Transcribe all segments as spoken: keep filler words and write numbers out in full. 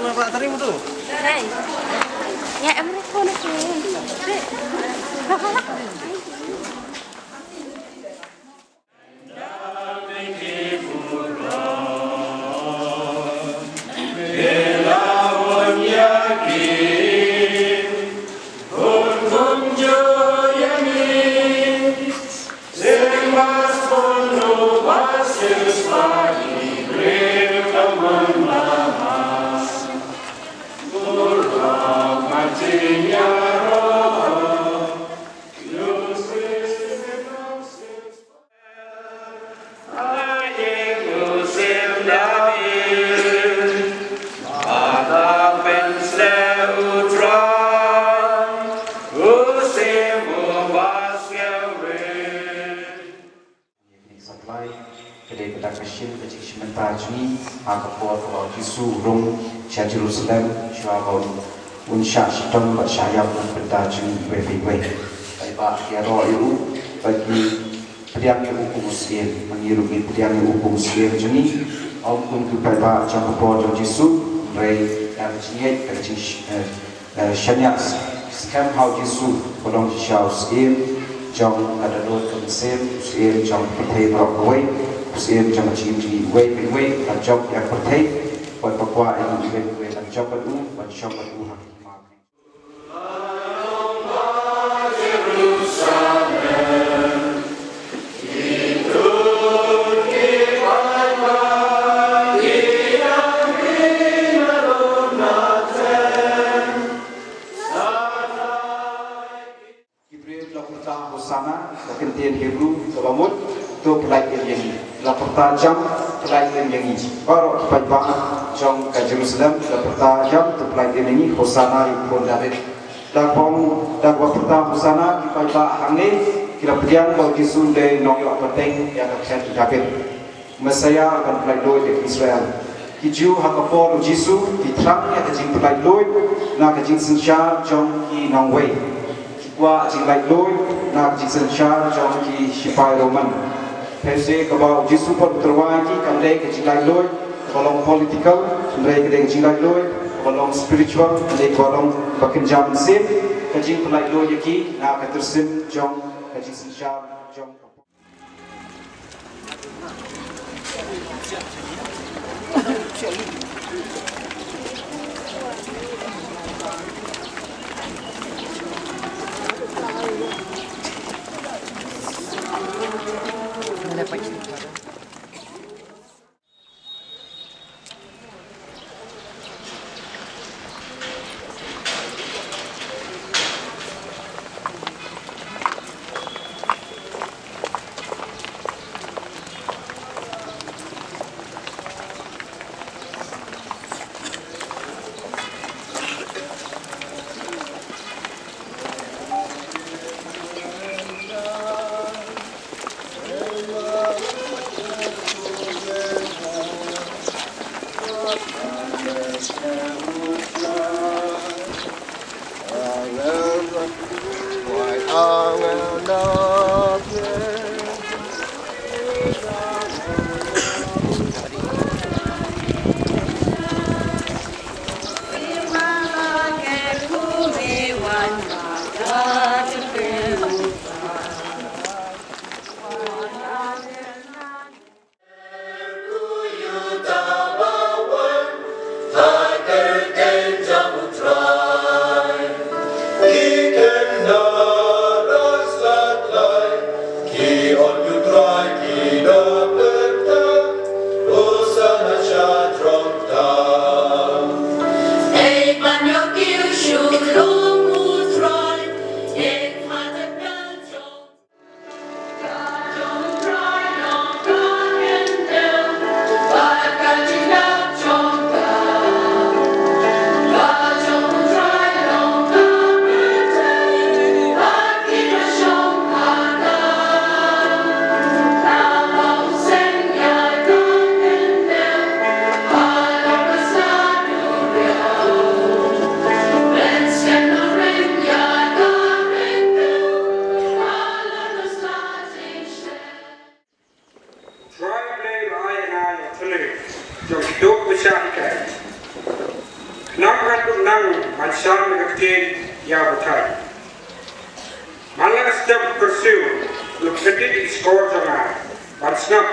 Hai. Ya, em recording. Supply, ka dei kata ka shin ka jingshimbynta jong ngi, ha ka por kaba u Jisu u rung sha Jerusalem, shuwa ba un, un shah shitom bad shah ïap na ka bynta jong ngi iwei pa iwei. Paidbah ki ïaroh ïa u, bad ki pdiang ïa u kum u syiem, ma ngi ruh ngin pdiang ïa u kum u syiem jong ngi, ym kum ki paidbah jong ka por jong u Jisu, hynrei da ka jingngeit, da ka jing, eh, eh, shaniah skhem ha u Jisu, ba long shisha u syiem jong ka dohnud ka mynsiem, u syiem jong ka pyrthei baroh kawei, u syiem jong ka jingim jong ngi iwei pa iwei, ban jop ïa ka pyrthei, ban pynkwah ïa ngi iwei pa iwei, ban jop bad u, ban shong bad u ha ka hima. Ki briew ki la pyrta Hosanna, ka ktien Hebru kaba mut, to pyllait im ïa ngi. Ki la pyrta jam, pyllait im ïa ngi. Baroh ki paidbah jong ka Jerusalem ki la pyrta jam, to pyllait im ïa ngi, Hosanna ïa u khun David. Da kaba, da kaba pyrta Hosanna ki paidbah hangne, ki la pdiang ba u Jisu u dei u nongïoh pateng ïa ka khet u David. Messaïah ban pyllait luid ïa ki Israel. Ki Jiw ha ka por u Jisu ki thrang ïa ka jingpyllait luid na ka jingsynshar jong ki nongwei. Ki kwah jinglait luid na ka jingsynshar jong ki shipai Roman. Pynban kaba u Jisu pat u tyrwa ïa ki kam dei ka jinglait luid kaba long political, hynrei ka dei ka jinglait luid kaba long spiritual, ka dei kaba long ba kynja mynsiem, ka jingpyllait luid ïa ki na ka tyrsim jong ka jingsynshar jong ka Shah na ka ktien ïa u Blei. Man la ka step pyrshah, u la pyndit ïa ki shkor jong nga ban sngap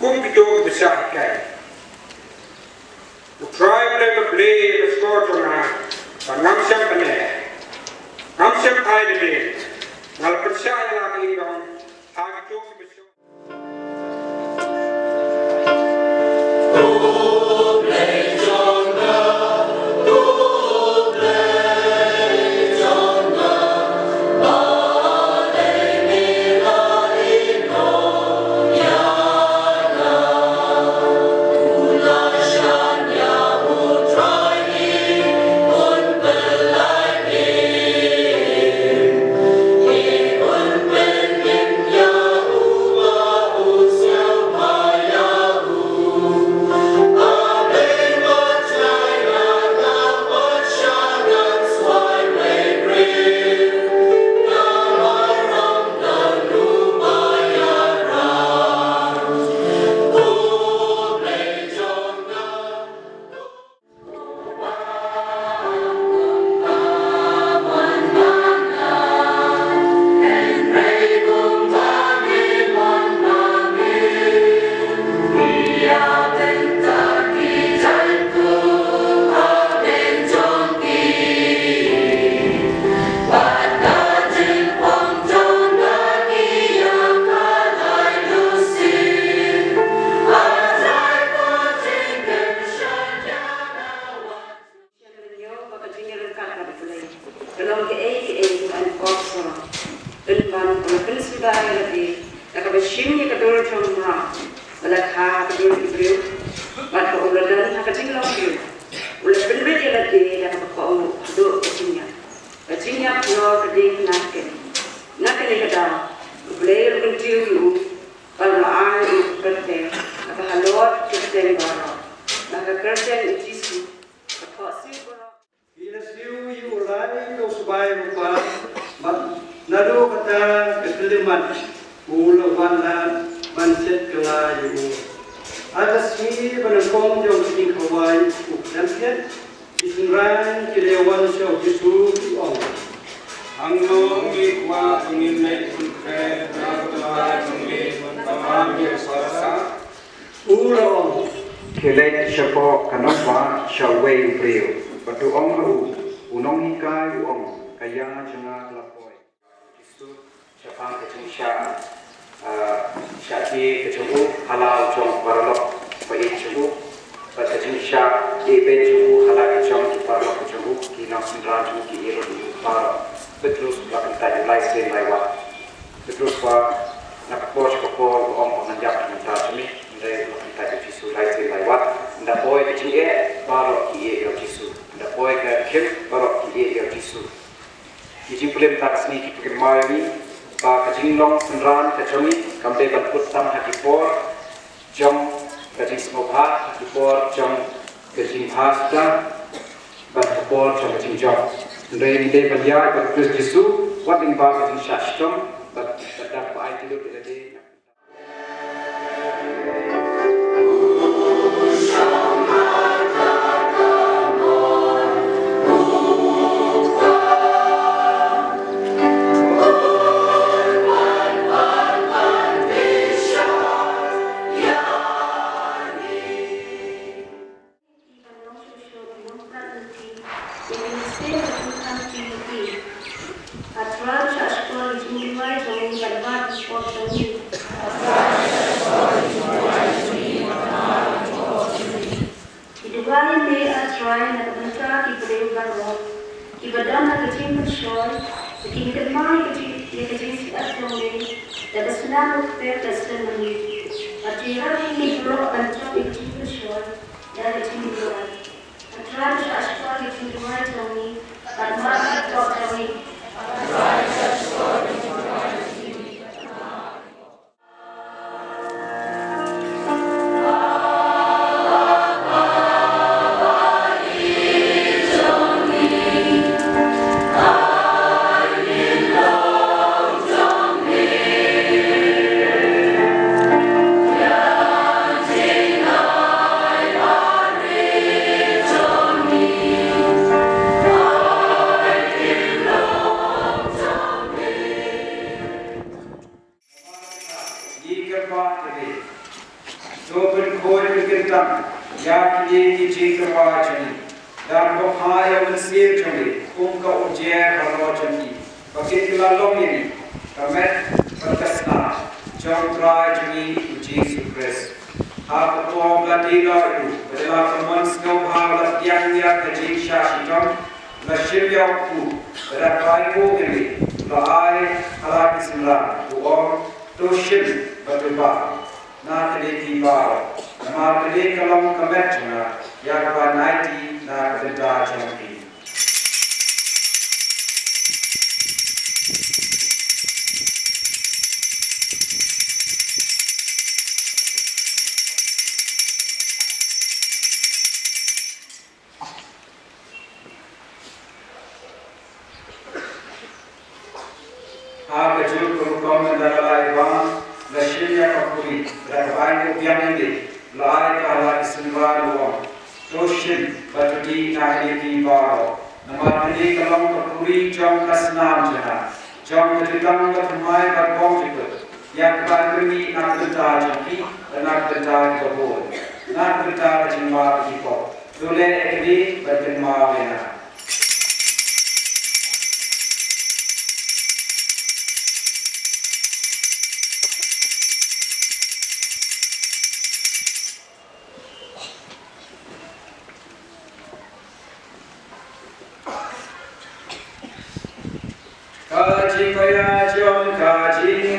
kum kito kiba shah hikai. U Trai u la plie ïa ka shkor jong nga ba ngam shym pyneh, ngam shym ai lade. Nga la pynshah ïa la ka ïing dong ha kito kiba shah. Sha ka jingïaryngkat bad U Blei, ka long kaei kaei kaba yn pop sorok. Pynban, u la pynsuda ïa lade da kaba shim ïa ka dur jong u mraw ba la kha ha ka dur ki briew, bad ba u la don ha ka jinglong briew. U la pynbeit ïa lade da kaba kohnguh haduh ka jingïap. Ka jingïap halor ka diengphna ka kynthei. Na kane ka daw U Blei u la kyntiew ïa u, bad u la ai ïa u ka kyrteng kaba halor ki kyrteng baroh, ba ha ka kyrteng U Jisu ka thohsiew baroh. Ki la siew ïa u lai da u sbai rupa, bad naduh kata ka khyllipmat u la wanlad ban shet kylla ïa u. Ha ka sngi ba nyngkong jong ka jingkhawai u khyllipmat, ki synran ki la ïawan sha u Jisu ki ong, Hangno ngi kwah ba ngin leit pynkhreh na ka bynta jong me, ba me ïa sah? U la ong, Khie leit shapoh ka nongbah sha uwei u briew, bad to ong ha u, U nonghikai u ong, 'Ka ïa jong nga ka la poi.'" Jisu, shaphang ka jingshah, ah, shah khie ka jong u ha la u jong u paralok ba ïeit jong u, bad ka jingshah ïehbeiñ jong u ha la ki jong ki paralok ka jong u, ki nongsynran jong u ki ïeit ruh ïa u baroh. Petrus u la kyntait ïa u lai sien lai wat. Petrus ba na ka por sha ka por u ong ba ngan ïap na ka bynta jong me, hynrei u la kyntait ïa u Jisu lai sien lai wat. Ynda poi ka jingeh, baroh ki ïeit ïa u Jisu. Ynda poi ka khim, baroh ki ïeit ïa u Jisu. Ki jingpynim mynta ka sngi ki pynkynmaw ïa ngi ba ka jinglong synran ka jong ngi kam dei ban kut tam ha ki por jong ka jingsngewbha, ha ki por jong ka jingbha suda, bad ha ki por jong ka jingjop. Hynrei ngi dei ban ïaid bad u Khrist Jisu wat lyngba ka jingshah shitom, bad, bad dap ba ai tylli ïa lade. Ah Trai, shah shkor ïa ka jingduwai jong ngi bad mad ha ka pop jong ngi. Ngi duwai ïa me, ah Trai, na ka bynta ki briew baroh kiba don ha ka jingpynshoi, ba kin kynmaw ïa ka jing, ïa ka jingsiat jong me da ka snam ruh kper ka stem ma ngi. Bad jingïarap ïa ngi baroh ban jop ïa ka jingpynshoi da ka jingduwai. Ah Trai, shah shkor ïa ka jingduwai jong ngi bad mad ha ka pop jong ngi. Ba te be. To pynkhuid pynkyntang ïa kine ki jingtyrwa jong ngi. Dang ba phai ïa u Mynsiem jong ngi kum ka ujier halor jong ngi, ba kin kylla long ïa ngi ka met bad ka snam jong U Trai jong ngi U Jisu Khrist. Ha ka por ba la die noh ïa u, ba la kynmaw sngewbha, la pdiang ïa ka jingshah shitom, la shim ïa u kpu, bad haba u ïohi, la ai ha la ki synran, u ong, to shim bad to bah na kine ki baroh, namar kane ka long ka met jong nga, ïa kaba ngan aiti na ka bynta jong phi. Ha kajuh ka rukom, ynda la ai bam, la shim ïa ka puri, bad haba u biang ïa lade, la ai ka ha la ki synran, u ong, to shim bad to dih na kine ki baroh, namar kane ka long ka puri jong ka snam jong nga, jong ka jutang bathymmai bad bymjukut, ïa kaba ngan pynmih na ka bynta jong phi bad na ka bynta kiba bun, na ka bynta ka jingmap ki pop. To leh ïa kane bad kynmaw ïa nga. Ka jingkoit jong ka jing